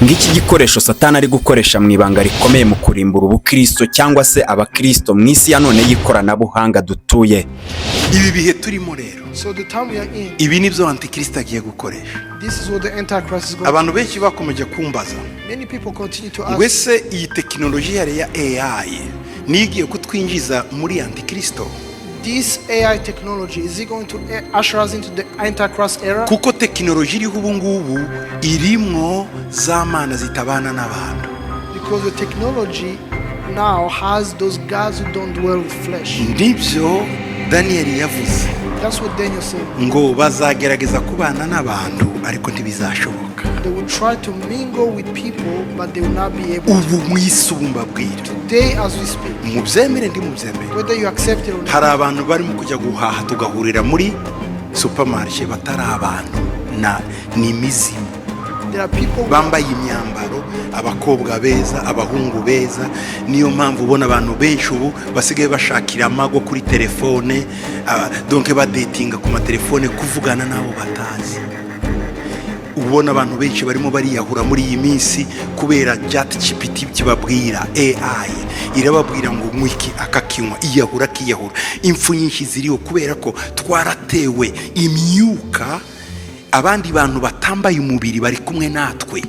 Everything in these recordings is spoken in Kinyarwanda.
Ngiki gikoresho Satani ari gukoresha mu ibanga rikomeye mu kurimbura ubukristo cyangwa se abakristo mu isi ya none y'ikoranabuhanga dutuye. Ibi bihe turimo rero, So the time we are in, ibi nibyo antikristo agiye gukoresha. This is what the Antichrist is going Abantu benshi bakomeje kumbaza to. Many people continue to ngo ask, ese iyi tekinoloji ya AI niyo igiye kutwinjiza muri antikristo? This AI technology, is it going to usher us into the Antichrist era? Kuko tekinoloji iriho ubu ngubu irimwo za mana zitabana n'abantu. Because the technology now has those gods who don't dwell with flesh. Nibyo Daniyeli yavuze That's what Daniel said. Ngo bazagerageza kubana n'abantu ariko ntibizashoboka. They will try to mingle with people, but they will not be able to. Ubu mu isi ubu mbabwira, Today, as we speak, mubyemere ntimubyemere, whether you accept it or not, hari abantu barimo kujya guhaha tugahurira muri supermarché batari abantu na ni imizimu. There are people Bambaye imyambaro, abakobwa beza, abahungu beza. Niyo mpamvu ubona abantu benshi ubu basigaye bashakira amago kuri telefone, donc badetinga ku matelefone, kuvugana n'abo batazi. Ubona abantu benshi barimo bariyahura muri iyi minsi kubera ChatGPT kibabwira, AI irababwira ngo mwiki akakinywa, iyahura, akiyahura. Impfu nyinshi ziriho kubera ko twaratewe imyuka. Abandi bantu batambaye umubiri bari kumwe natwe,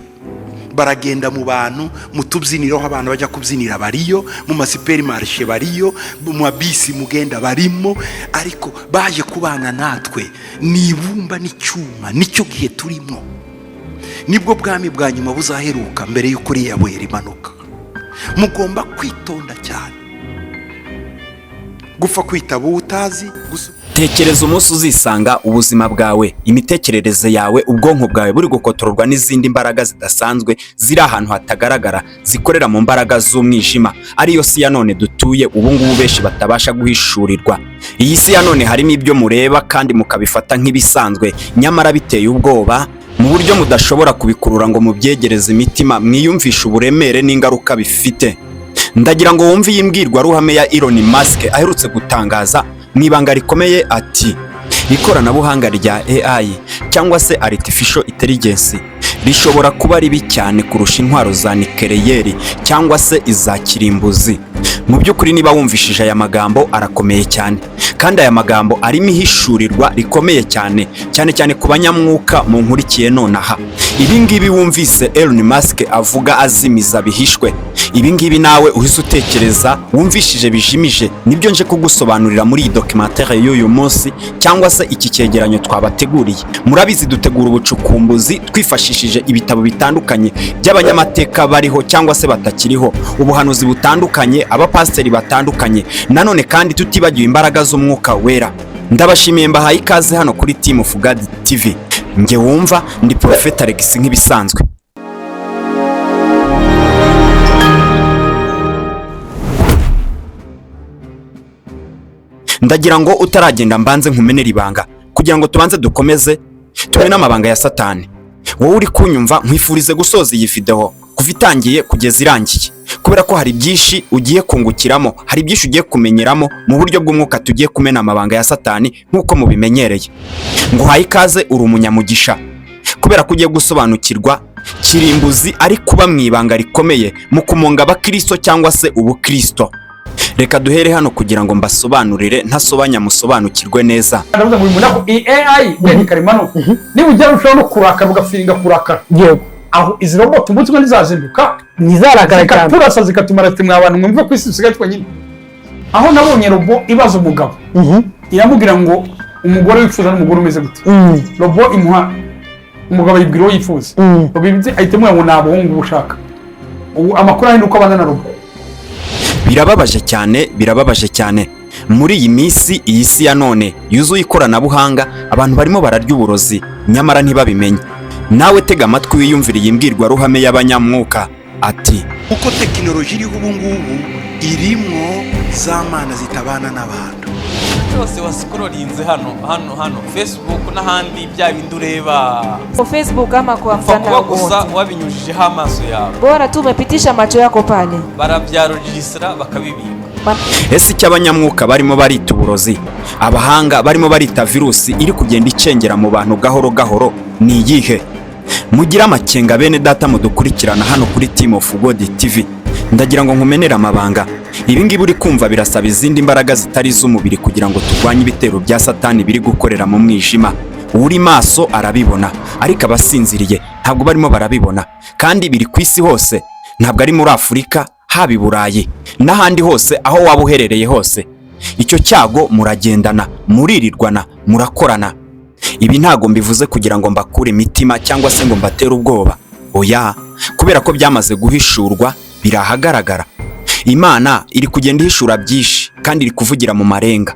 baragenda mu bantu, mu tubyiniro aho abantu bajya kubyinira bariyo, mu ma supermarché bariyo, mu mabisi mugenda barimo, ariko baje kubana natwe. Ni ibumba n'icyuma, nicyo gihe turimo, nibwo bwami bwa nyuma buzaheruka mbere y'uko uriya buye rimanuka. Mugomba kwitonda cyane gupfa kwitaba uwo utazi gusa. Tekereza umunsi uzisanga ubuzima bwawe, imitekerereze yawe, ubwonko bwawe buri gukotororwa n'izindi mbaraga zidasanzwe ziri ahantu hatagaragara, zikorera mu mbaraga z'umwijima, ariyo si ya none dutuye ubu ngubu benshi batabasha guhishurirwa. Iyi si ya none harimo ibyo mureba kandi mukabifata nk'ibisanzwe, nyamara biteye ubwoba mu buryo mudashobora kubikurura ngo mubyegereze imitima mwiyumvishe uburemere n'ingaruka bifite. Ndagira ngo wumve iyi mbwirwaruhame ya Elon Musk aherutse gutangaza mu ibanga rikomeye, ati: "Ikoranabuhanga rya AI cyangwa se artificial intelligence rishobora kuba ribi cyane kurusha intwaro za nikeleyeri cyangwa se iza kirimbuzi." Mu by'ukuri, niba wumvishije aya magambo, arakomeye cyane, kandi aya magambo arimo ihishurirwa rikomeye cyane, cyane cyane ku banyamwuka mu nkurikiye nonaha. Ibi ngibi wumvise Elon Musk avuga azimiza bihishwe, ibi ngibi nawe uhise utekereza wumvishije bijimije, nibyo nje kugusobanurira muri iyi documentaire y'uyu munsi cyangwa se iki cyegeranyo twabateguriye. Murabizi, dutegura ubucukumbuzi twifashishije ibitabo bitandukanye by'abanyamateka bariho cyangwa se batakiriho, ubuhanuzi butandukanye, abapasiteri batandukanye, nanone kandi tutibagiwe imbaraga z'Umwuka Wera. Ndabashimiye, mbahaye ikaze hano kuri Team of God TV. Njye wumva ndi Prophet Alex nk'ibisanzwe. Ndagira ngo utaragenda mbanze nkumenere ibanga kugira ngo tubanze dukomeze tumene amabanga ya Satani. Wowe uri kunyumva, nkwifurize gusoza iyi video kuva itangiye kugeza irangiye, kubera ko hari byinshi ugiye kungukiramo, hari byinshi ugiye kumenyeramo mu buryo bw'umwuka. Tugiye kumena amabanga ya Satani nk'uko mubimenyereye. Nguhaye ikaze, uri umunyamugisha kubera ko ugiye gusobanukirwa kirimbuzi ari kuba mu ibanga rikomeye mu kumunga abakristo cyangwa se ubukristo. Reka duhere hano kugira ngo mbasobanurire ntasobanya, musobanukirwe neza. Ndavuga ngo uyu muntu iyi AI, ubwenge karemano, niba ujya urushaho no kurakara, ugafiringa kurakara, aho izi robot umunsi umwe ntizazinduka Ntizarakara cyane. zikaturasa, zikatumara, ati: "Mwa bantu mwumve ko isi dusigaye twenyine." Aho nabonye robot ibaza umugabo, iramubwira ngo: "Umugore wifuza n'umugore umeze gute?" Robot imuha umugabo, ayibwira uwo yifuza. Robot ahita imubwira ngo: "Ni abahungu ushaka." Ubu amakuru ahari ni uko abana na robot. Birababaje cyane, birababaje cyane. Muri iyi minsi, iyi si ya none yuzuye ikoranabuhanga, abantu barimo bararya uburozi nyamara ntibabimenye. Nawe tega amatwi wiyumvire iyi mbwirwaruhame y'abanyamwuka, ati: Kuko tekinoloji iriho ubu ngubu irimwo za mana zitabana n'abantu. Cyose wasikororinze hano hano hano Facebook n'ahandi, bya bindi ureba Kwa Facebook ama kwa upfa kuba mtandao gusa wote, wabinyujijeho amaso yawe, bora tu umepitisha macho yako pale. Barabyarogisitara bakabibika. Ese icyo abanyamwuka barimo barita uburozi, abahanga barimo barita virusi iri kugenda icengera mu bantu gahoro gahoro, ni iyihe? Mugire amakenga, bene data mudukurikirana hano kuri Team of God TV. Ndagira ngo nkumenere amabanga. Ibi ngibi uri kumva birasaba izindi mbaraga zitari iz'umubiri kugira ngo turwanye ibitero bya Satani biri gukorera mu mwijima. Uri maso arabibona, ariko abasinziriye ntabwo barimo barabibona. Kandi biri ku isi hose, ntabwo ari muri Afurika, haba i Burayi n'ahandi hose, aho waba uherereye hose. Icyo cyago muragendana, muririrwana, murakorana. Ibi ntago mbivuze kugira ngo mbakure imitima cyangwa se ngo mbatere ubwoba, oya, kubera ko byamaze guhishurwa, biri ahagaragara. Imana iri kugenda ihishura byinshi kandi iri kuvugira mu marenga.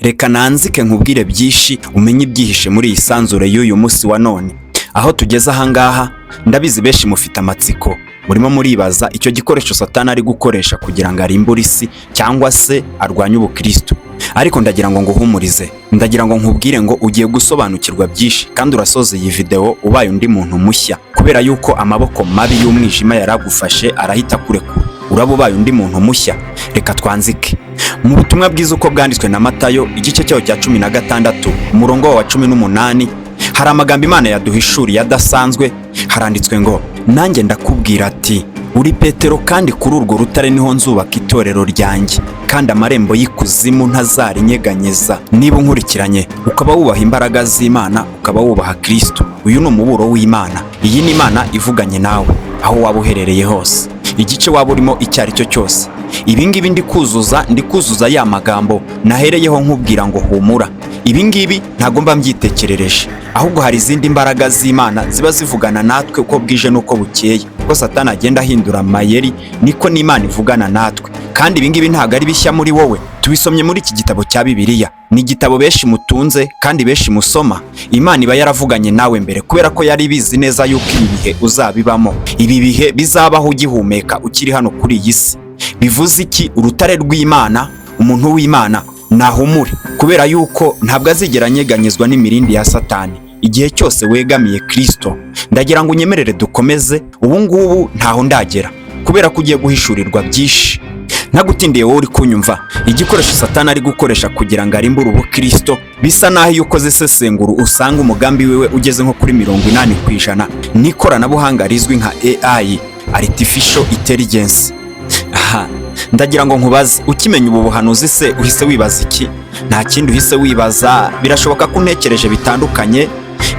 Reka nanzike nkubwire byinshi, umenye ibyihishe muri iyi sanzure y'uyu munsi wa none. Aho tugeze ahangaha, ndabizi benshi mufite amatsiko, murimo muribaza icyo gikoresho Satani ari gukoresha kugira ngo arimbure isi cyangwa se arwanye ubukristo. Ariko ndagira ngo nguhumurize, ndagira ngo nkubwire ngo ugiye gusobanukirwa byinshi kandi urasoza iyi video ubaye undi muntu mushya, kubera yuko amaboko mabi y'umwijima yaragufashe arahita akurekura, uraba ubaye undi muntu mushya. Reka twanzike mu butumwa bwiza uko bwanditswe na Matayo, igice cyaho cya 16, umurongo wa 18. Hari amagambo Imana yaduhishuriye adasanzwe. Haranditswe ngo: "Nanjye ndakubwira ati uri Petero, kandi kuri urwo rutare niho nzubaka itorero ryanjye, kandi amarembo y'ikuzimu ntazarinyeganyeza." Niba unkurikiranye, ukaba wubaha imbaraga z'Imana, ukaba wubaha Kristo, uyu ni umuburo w'Imana. Iyi ni Imana ivuganye nawe aho waba uherereye hose, igice waba urimo icyo ari cyo cyose. Ibi ngibi ndi kuzuza ya magambo nahereyeho nkubwira ngo humura. Ibi ngibi ntabwo mba mbyitekerereje, ahubwo hari izindi mbaraga z'Imana ziba zivugana natwe uko bwije n'uko bukeye. Uko Satani agenda ahindura amayeri, niko n'Imana ivugana natwe. Kandi ibi ngibi ntabwo ari bishya muri wowe, tubisomye muri iki gitabo cya Bibiliya. Ni igitabo benshi mutunze kandi benshi musoma. Imana iba yaravuganye nawe mbere, kubera ko yari ibizi neza yuko ibi bihe uzabibamo, ibi bihe bizabaho ugihumeka, ukiri hano kuri iyi si. Bivuze iki? Urutare rw'Imana, umuntu w'Imana nahumure, kubera yuko ntabwo azigera anyeganyezwa n'imirindi ya Satani igihe cyose wegamiye Kristo. Ndagira ngo unyemerere dukomeze. Ubu ngubu ntaho ndagera, kubera ko ugiye guhishurirwa byinshi. Ntagutindiye, wowe uri kunyumva, igikoresho Satani ari gukoresha kugira ngo arimbure ubukristo, bisa naho iyo ukoze isesenguru usanga umugambi wiwe ugeze nko kuri 80%, ni ikoranabuhanga rizwi nka AI, artificial intelligence. Aha ndagira ngo nkubaze: ukimenya ubu buhanuzi se uhise wibaza iki? Nta kindi uhise wibaza? Birashoboka ko untekereje bitandukanye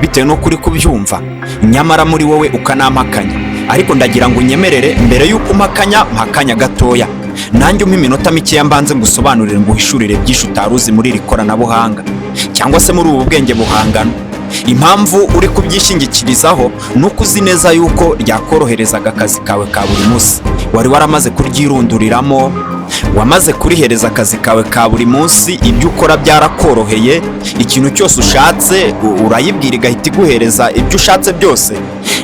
bitewe n'uko uri kubyumva, nyamara muri wowe ukanampakanya. Ariko ndagira ngo unyemerere, mbere y'uko umpakanya, mpakanya gatoya, nanjye umpe iminota mikeya mbanze ngusobanurire, nguhishurire byinshi utari uzi muri iri koranabuhanga cyangwa se muri ubu bwenge buhangano. Impamvu uri kubyishingikirizaho ni uko uzi neza yuko ryakoroherezaga akazi kawe ka buri munsi. Wari waramaze kuryirunduriramo, wamaze kurihereza akazi kawe ka buri munsi. Ibyo ukora byarakoroheye, ikintu cyose ushatse urayibwira igahita iguhereza ibyo ushatse byose.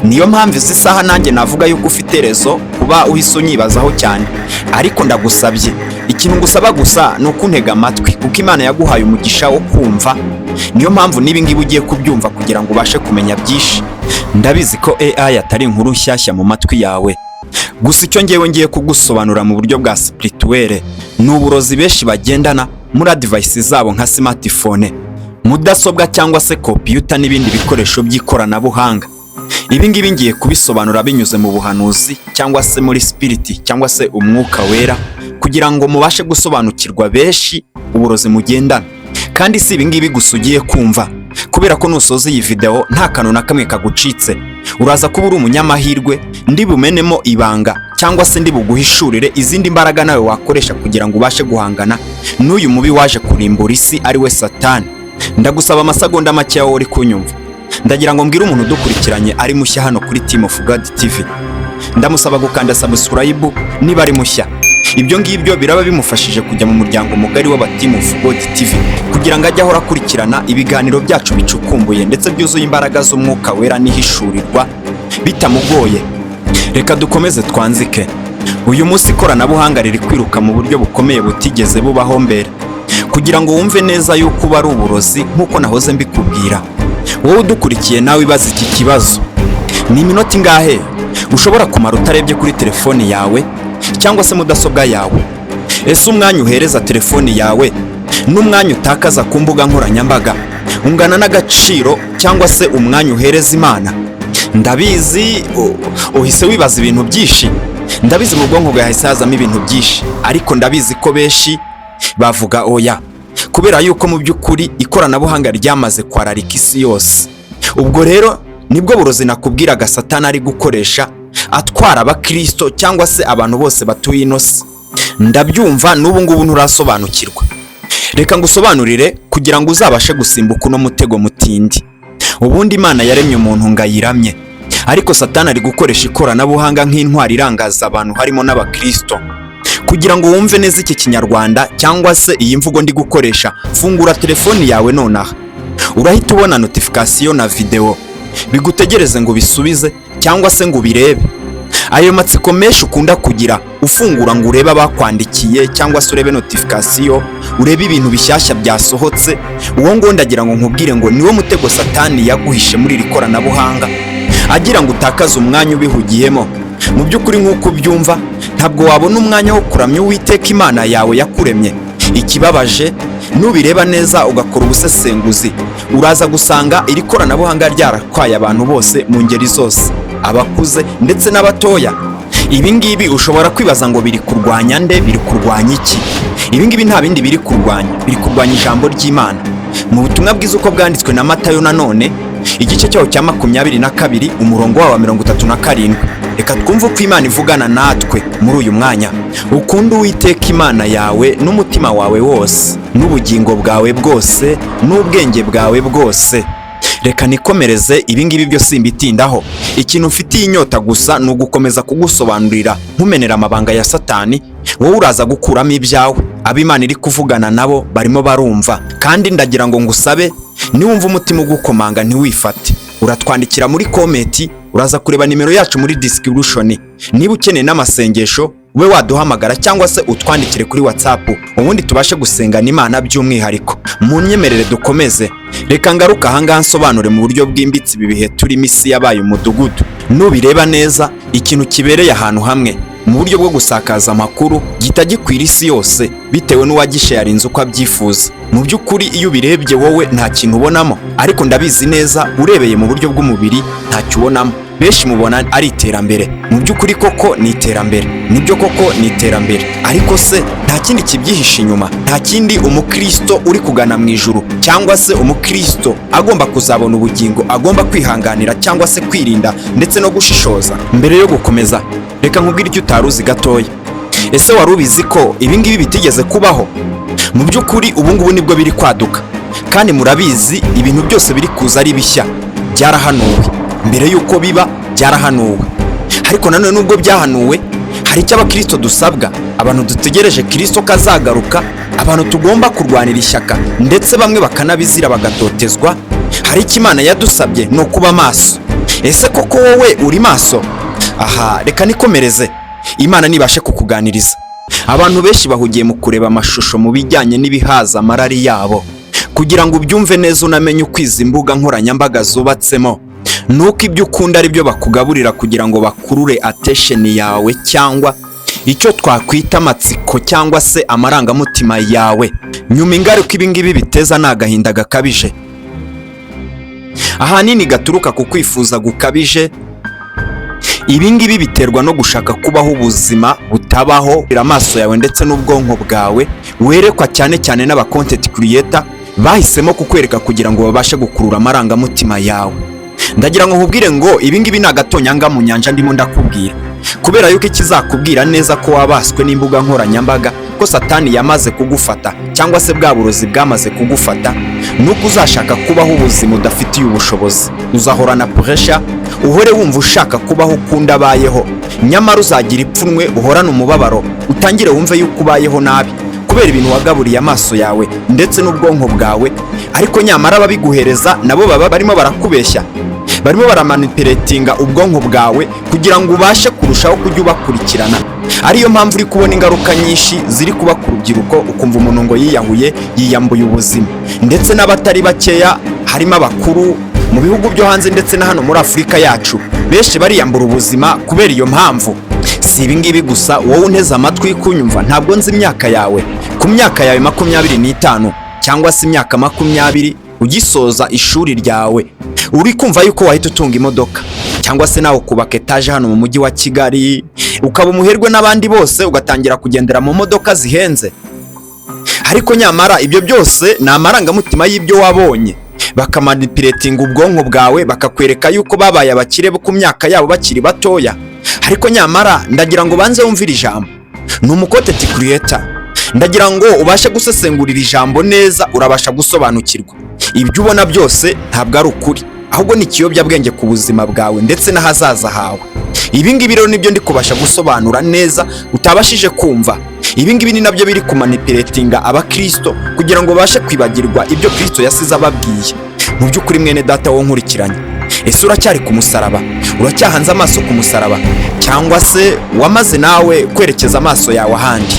Niyo mpamvu izi saha nanjye navuga yuko ufite raison kuba uhise unyibazaho cyane. Ariko ndagusabye, ikintu ngusaba gusa ni ukuntega amatwi, kuko Imana yaguhaye umugisha wo kumva. Niyo mpamvu n'ibi ngibi ugiye kubyumva kugira ngo ubashe kumenya byinshi. Ndabizi ko AI atari inkuru nshyashya mu matwi yawe. Gusa icyo ngewe ngiye kugusobanura mu buryo bwa spirituelle ni uburozi benshi bagendana muri device zabo nka smartphone, mudasobwa cyangwa se computer n'ibindi bikoresho by'ikoranabuhanga. Ibi ngibi ngiye kubisobanura binyuze mu buhanuzi cyangwa se muri spirit cyangwa se umwuka wera, kugira ngo mubashe gusobanukirwa benshi uburozi mugendana. Kandi si ibi ngibi gusa ugiye kumva, kubera ko nusoza iyi video nta kantu na kamwe kagucitse, uraza kuba uri umunyamahirwe. Ndi bumenemo ibanga cyangwa se ndi buguhishurire izindi mbaraga nawe wakoresha kugira ngo ubashe guhangana n'uyu mubi waje kurimbura isi, ari we Satani. Ndagusaba amasegonda makeya, wowe uri kunyumva. Ndagira ngo mbwire umuntu udukurikiranye ari mushya hano kuri Team of God TV, ndamusaba gukanda subscribe niba ari mushya. Ibyo ngibyo biraba bimufashije kujya mu muryango mugari w'aba Team of God TV, kugira ngo ajye ahora akurikirana ibiganiro byacu bicukumbuye ndetse byuzuye imbaraga z'umwuka wera n'ihishurirwa bitamugoye. Reka dukomeze twanzike. Uyu munsi ikoranabuhanga riri kwiruka mu buryo bukomeye butigeze bubaho mbere. Kugira ngo wumve neza yuko uba ari uburozi nk'uko nahoze mbikubwira, wowe udukurikiye nawe ibaza iki kibazo: ni iminota ingahe ushobora kumara utarebye kuri telefoni yawe cyangwa se mudasobwa yawe? Ese umwanya uhereza telefoni yawe n'umwanya utakaza ku mbuga nkoranyambaga ungana n'agaciro cyangwa se umwanya uhereza Imana? Ndabizi uhise wibaza ibintu byinshi, ndabizi mu bwonko bwawe hahise hazamo ibintu byinshi, ariko ndabizi ko benshi bavuga oya, kubera yuko mu by'ukuri ikoranabuhanga ryamaze kwararika isi yose. Ubwo rero nibwo burozi nakubwiraga Satani ari gukoresha atwara abakristo cyangwa se abantu bose batuye ino si. Ndabyumva n'ubu ngubu nturasobanukirwa. Reka ngusobanurire kugira ngo uzabashe gusimbuka uno mutego mutindi. Ubundi Imana yaremye umuntu ngo ayiramye, ariko Satani ari gukoresha ikoranabuhanga nk'intwari irangaza abantu, harimo n'abakristo. Kugira ngo wumve neza iki Kinyarwanda cyangwa se iyi mvugo ndi gukoresha, fungura telefoni yawe nonaha, urahita ubona notification na video bigutegereze ngo ubisubize cyangwa se ngo ubirebe. Ayo matsiko menshi ukunda kugira ufungura ngo urebe abakwandikiye cyangwa se urebe notification, urebe ibintu bishyashya byasohotse, uwo nguwo ndagira ngo nkubwire ngo niwo mutego Satani yaguhishe muri iri koranabuhanga, agira ngo utakaze umwanya ubihugiyemo. Mu by'ukuri, nk'uko ubyumva, ntabwo wabona umwanya wo kuramya Uwiteka Imana yawe yakuremye. Ikibabaje, nubireba neza ugakora ubusesenguzi, uraza gusanga iri koranabuhanga ryaratwaye abantu bose mu ngeri zose, abakuze ndetse n'abatoya. Ibi ngibi ushobora kwibaza ngo biri kurwanya nde, biri kurwanya iki? Ibi ngibi nta bindi biri kurwanya, biri kurwanya ijambo ry'Imana. Mu butumwa bwiza uko bwanditswe na Matayo nanone, igice cyaho cya 22, umurongo wawo wa 37, reka twumve uko Imana ivugana natwe muri uyu mwanya. "Ukunde Uwiteka Imana yawe n'umutima wawe wose, n'ubugingo bwawe bwose, n'ubwenge bwawe bwose." Reka nikomereze, ibi ngibi byo simbitindaho. Ikintu mfitiye inyota gusa ni ugukomeza kugusobanurira nkumenera amabanga ya Satani. Wowe uraza gukuramo ibyawe. Abo Imana iri kuvugana nabo barimo barumva. Kandi ndagira ngo ngusabe, niwumva umutima ugukomanga ntiwifate, uratwandikira muri comment, uraza kureba nimero yacu muri description. Niba ukeneye n'amasengesho, ube waduhamagara cyangwa se utwandikire kuri WhatsApp, ubundi tubashe gusengana Imana by'umwihariko. Mu nyemerere dukomeze. Reka ngaruka ahangaha nsobanure mu buryo bwimbitse ibi bihe turimo. Isi yabaye umudugudu. Nubireba neza, ikintu kibereye ahantu hamwe mu buryo bwo gusakaza amakuru gihita gikwira isi yose bitewe n'uwagisharinze uko abyifuza. Mu by'ukuri, iyo ubirebye wowe nta kintu ubonamo, ariko ndabizi neza urebeye mu buryo bw'umubiri ntacyo ubonamo. Benshi mubona ari iterambere. Mu by'ukuri koko ni iterambere, nibyo koko ni iterambere, ariko se nta kindi kibyihishe inyuma? Nta kindi umukristo uri kugana mu ijuru cyangwa se umukristo agomba kuzabona ubugingo agomba kwihanganira cyangwa se kwirinda ndetse no gushishoza? Mbere yo gukomeza, reka nkubwire icyo utari uzi gatoya. Ese wari ubizi ko ibi ngibi bitigeze kubaho? Mu by'ukuri ubu ngubu nibwo biri kwaduka, kandi murabizi, ibintu byose biri kuza ari bishya byarahanuwe. Mbere y'uko biba byarahanuwe. Ariko nanone nubwo byahanuwe, hari icyo abakristo dusabwa, abantu dutegereje Kristo kazagaruka, abantu tugomba kurwanira ishyaka, ndetse bamwe bakanabizira bagatotezwa. Hari icyo Imana yadusabye, ni ukuba maso. Ese koko wowe uri maso? Aha reka nikomereze, Imana nibashe kukuganiriza. Abantu benshi bahugiye mu kureba amashusho mu bijyanye n'ibihaza amarari yabo. Kugira ngo ubyumve neza, unamenye uko izi mbuga nkoranyambaga zubatsemo, nuko ibyo ukunda ari byo bakugaburira kugira ngo bakurure attention yawe, cyangwa icyo twakwita amatsiko cyangwa se amarangamutima yawe. Nyuma ingaruka ibi ngibi biteza ni agahinda gakabije, ahanini gaturuka ku kwifuza gukabije. Ibi ngibi biterwa no gushaka kubaho ubuzima butabaho. Amaso yawe ndetse n'ubwonko bwawe werekwa cyane cyane n'aba content creator bahisemo kukwereka kugira ngo babashe gukurura amarangamutima yawe. Ndagira ngo nkubwire ngo ibi ngibi ni agatonyanga mu nyanja ndimo ndakubwira, kubera yuko ikizakubwira neza ko wabaswe n'imbuga nkoranyambaga, ko Satani yamaze kugufata cyangwa se bwa burozi bwamaze kugufata, nuko uzashaka kubaho ubuzima udafitiye ubushobozi. Uzahorana pressure, uhore wumva ushaka kubaho ukundi abayeho, nyamara uzagira ipfunwe, uhorane umubabaro, utangire wumve yuko ubayeho nabi kubera ibintu wagaburiye amaso yawe ndetse n'ubwonko bwawe. Ariko nyamara ababiguhereza nabo baba barimo barakubeshya, barimo baramanipulatinga ubwonko bwawe kugira ngo ubashe kurushaho kujya ubakurikirana. Ariyo mpamvu uri kubona ingaruka nyinshi ziri kuba ku rubyiruko, ukumva umuntu ngo yiyahuye, yiyambuye ubuzima, ndetse n'abatari bakeya, harimo abakuru mu bihugu byo hanze ndetse na hano muri Afurika yacu, benshi bariyambura ubuzima kubera iyo mpamvu. Si ibi ngibi gusa. Wowe unteze amatwi kunyumva, ntabwo nzi imyaka yawe. Ku myaka yawe 25 cyangwa se imyaka 20, ugisoza ishuri ryawe, uri kumva yuko wahita utunga imodoka cyangwa se wahita utunga telefone, wahita utunga Cyangwa se nawe ukubaka etaje hano mu mujyi wa Kigali, ukaba umuherwe n'abandi bose, ugatangira kugendera mu modoka zihenze. Ariko nyamara ibyo byose ni amarangamutima y'ibyo wabonye. Bakamanipulatinga ubwonko bwawe, bakakwereka yuko babaye abakire bo ku myaka yabo bakiri batoya. Ariko nyamara ndagira ngo banze wumvire ijambo, ni umu content creator. Ndagira ngo ubashe gusesengurira ijambo neza, urabasha gusobanukirwa. Ibyo ubona byose ntabwo ari ukuri, ahubwo ni ikiyobyabwenge ku buzima bwawe ndetse n'ahazaza hawe. Ibi ngibi rero nibyo ndi kubasha gusobanura neza utabashije kumva. Ibi ngibi ni nabyo biri kumanipulatinga abakristo kugira ngo babashe kwibagirwa ibyo Kristo yasize ababwiye. Mu by'ukuri, mwene data wo nkurikiranye, ese uracyari ku musaraba? Uracyahanze amaso ku musaraba, cyangwa se wamaze nawe kwerekeza amaso yawe ahandi?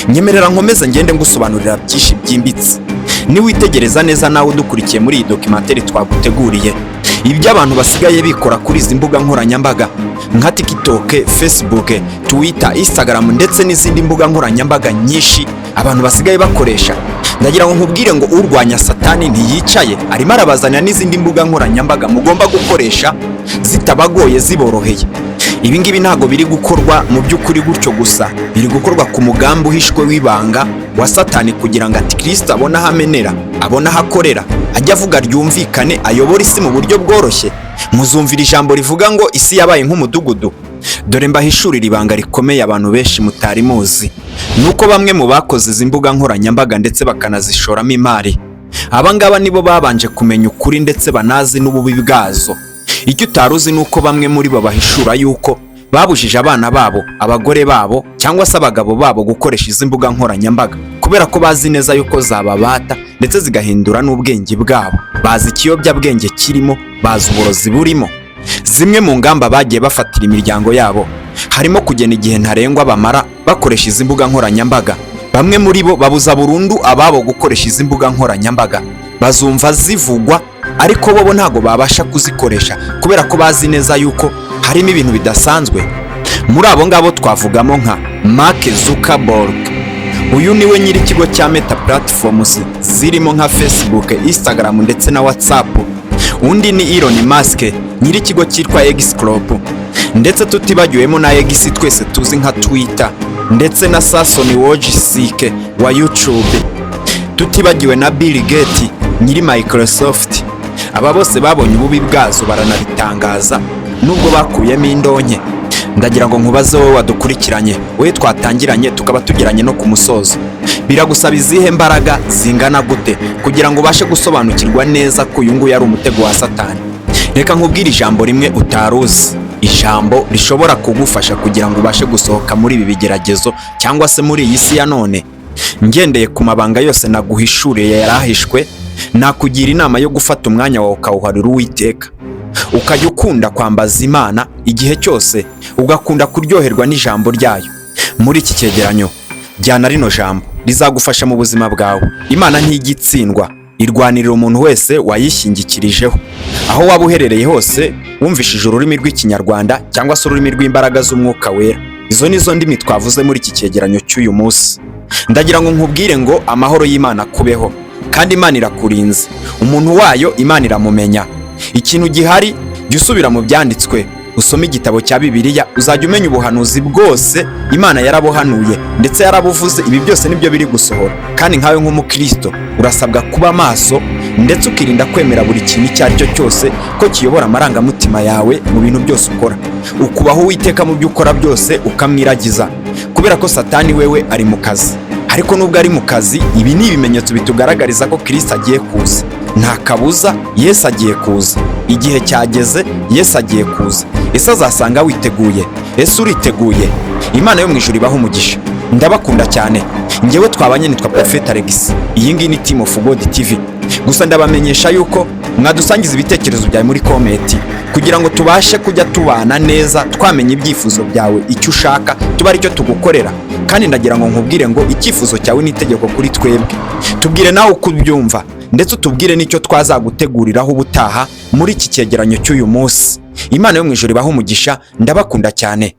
Nyemerera nkomeze ngende ngusobanurira byinshi byimbitse. Niwitegereza neza nawe udukurikiye muri iyi documentary twaguteguriye, ibyo abantu basigaye bikora kuri izi mbuga nkoranyambaga nka TikTok, Facebook, Twitter, Instagram ndetse n'izindi mbuga nkoranyambaga nyinshi abantu basigaye bakoresha, ndagira ngo nkubwire ngo urwanya Satani ntiyicaye, arimo arabazanira n'izindi mbuga nkoranyambaga mugomba gukoresha zitabagoye, ziboroheye. Ibi ngibi ntabwo biri gukorwa mu by'ukuri gutyo gusa, biri gukorwa ku mugambi uhishwe w'ibanga wa Satani, kugira ngo Antikristo abone aho amenera, abone aho akorera, ajye avuga ryumvikane, ayobore isi mu buryo bworoshye. Muzumvira ijambo rivuga ngo isi yabaye nk'umudugudu. Dore mbahishurira ibanga rikomeye abantu benshi mutari muzi, nuko bamwe mu bakoze izi mbuga nkoranyambaga ndetse bakanazishoramo imari, aba ngaba nibo babanje kumenya ukuri ndetse banazi n'ububi bwazo. Icyo utari uzi ni uko bamwe muri bo bahishura yuko babujije abana babo, abagore babo cyangwa se abagabo babo gukoresha izi mbuga nkoranyambaga, kubera ko bazi neza yuko zababata ndetse zigahindura n'ubwenge bwabo. Bazi ikiyobyabwenge kirimo, bazi uburozi burimo. Zimwe mu ngamba bagiye bafatira imiryango yabo harimo kugena igihe ntarengwa bamara bakoresha izi mbuga nkoranyambaga. Bamwe muri bo babuza burundu ababo gukoresha izi mbuga nkoranyambaga. Bazumva zivugwa, ariko bo ntabwo babasha kuzikoresha, kubera ko bazi neza yuko harimo ibintu bidasanzwe. Muri abo ngabo twavugamo nka Mark Zuckerberg. Uyu niwe nyiri ikigo cya Meta Platforms zirimo nka Facebook, Instagram ndetse na WhatsApp. Undi ni Elon Musk, nyiri ikigo cyitwa X Corp, ndetse tutibagiwemo na X twese tuzi nka Twitter, ndetse na Jason Wojcicki wa YouTube, tutibagiwe na Bill Gates nyiri Microsoft. Aba bose babonye ububi bwazo baranabitangaza, nubwo bakuyemo indonke. Ndagira ngo nkubaze wowe wadukurikiranye, wowe twatangiranye tukaba tugeranye no ku musozo: biragusaba izihe mbaraga zingana gute kugira ngo ubashe gusobanukirwa neza ko uyu nguyu ari umutego wa Satani? Reka nkubwire ijambo rimwe utari uzi, ijambo rishobora kugufasha kugira ngo ubashe gusohoka muri ibi bigeragezo cyangwa se muri iyi si ya none. Ngendeye ku mabanga yose naguhishuriye yarahishwe, nakugira inama yo gufata umwanya wawe ukawuharira Uwiteka, ukajya ukunda kwambaza Imana igihe cyose, ugakunda kuryoherwa n'ijambo ryayo. Muri iki cyegeranyo, jyana rino jambo, rizagufasha mu buzima bwawe. Imana ntijya itsindwa, irwanirira umuntu wese wayishingikirijeho. Aho waba uherereye hose, wumvishije ururimi rw'Ikinyarwanda cyangwa se ururimi rw'imbaraga z'Umwuka Wera, izo ni zo ndimi twavuze muri iki cyegeranyo cy'uyu munsi. Ndagira ngo nkubwire ngo amahoro y'Imana akubeho, kandi Imana irakurinze. Umuntu wayo Imana iramumenya. Ikintu gihari, jya usubira mu byanditswe, usome igitabo cya Bibiliya, uzajya umenya ubuhanuzi bwose. Imana yarabuhanuye ndetse yarabuvuze. Ibi byose nibyo biri gusohora. Kandi nkawe nk'umukristo urasabwa kuba maso ndetse ukirinda kwemera buri kintu icyo ari cyo cyose ko kiyobora amarangamutima yawe mu bintu byose ukora, ukubaho Uwiteka mu byo ukora byose, ukamwiragiza, kubera ko Satani wewe ari mu kazi. Ariko nubwo ari mu kazi, ibi ni ibimenyetso bitugaragariza ko Kirisito agiye kuza. Nta kabuza, Yesu agiye kuza. Igihe cyageze, Yesu agiye kuza. Ese azasanga witeguye? Ese uriteguye? Imana yo mu ijuru ibahe umugisha. Ndabakunda cyane. Ngewe twabanye nitwa Prophet Alex. Iyi ngiyi ni Team of God TV. Gusa ndabamenyesha yuko mwadusangiza ibitekerezo byawe muri comment, kugira ngo tubashe kujya tubana neza, twamenya ibyifuzo byawe, icyo ushaka tuba aricyo tugukorera. Kandi ndagira ngo nkubwire ngo icyifuzo cyawe ni itegeko kuri twebwe. Tubwire nawe uko ubyumva, ndetse utubwire n'icyo twazaguteguriraho ubutaha muri iki cyegeranyo cy'uyu munsi. Imana yo mu ijuru ibahe umugisha. Ndabakunda cyane.